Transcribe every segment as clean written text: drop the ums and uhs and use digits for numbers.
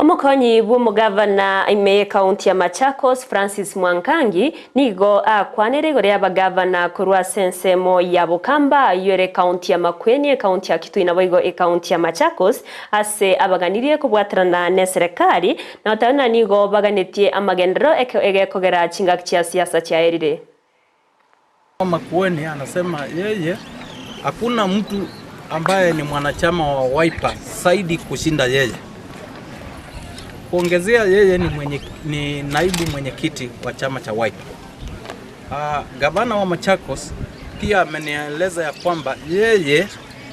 Omokonyi bw'omogavana ime y'ekaunti ya Machakos Francis Mwangangi nigo akwanire igoro y'abagavana korwa ase ensemo ya Bokamba ayio ere ekaunti ya Makueni, ekaunti ya Kitui naboigo ekaunti ya Machakos ase abaganirie kobwaterana n'eserekari na goteba buna nigo baganetie amagenderero egekogera chingaki chia siasa chiaerire. Makueni anasema yeye hakuna mtu ambaye ni mwanachama wa Wiper zaidi kushinda yeye. Kuongezea yeye ni naibu mwenyekiti wa chama cha Wiper. Gavana wa Machakos pia amenieleza ya kwamba yeye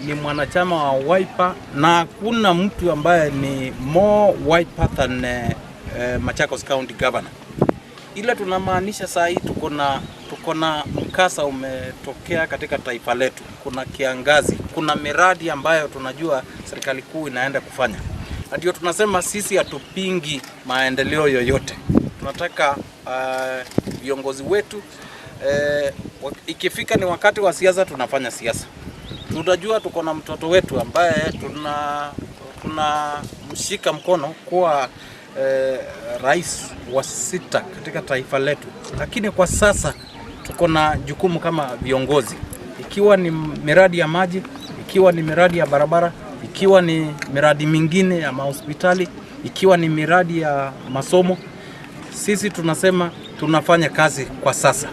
ni mwanachama wa Wiper na hakuna mtu ambaye ni more Wiper than Machakos County Governor. Ila tunamaanisha saa hii tuko na mkasa umetokea katika taifa letu. Kuna kiangazi, kuna miradi ambayo tunajua serikali kuu inaenda kufanya, na ndio tunasema sisi hatupingi maendeleo yoyote. Tunataka viongozi wetu, ikifika ni wakati wa siasa tunafanya siasa. Tunajua tuko na mtoto wetu ambaye tunamshika mkono kuwa rais wa sita katika taifa letu, lakini kwa sasa tuko na jukumu kama viongozi, ikiwa ni miradi ya maji, ikiwa ni miradi ya barabara, ikiwa ni miradi mingine ya mahospitali, ikiwa ni miradi ya masomo, sisi tunasema tunafanya kazi kwa sasa.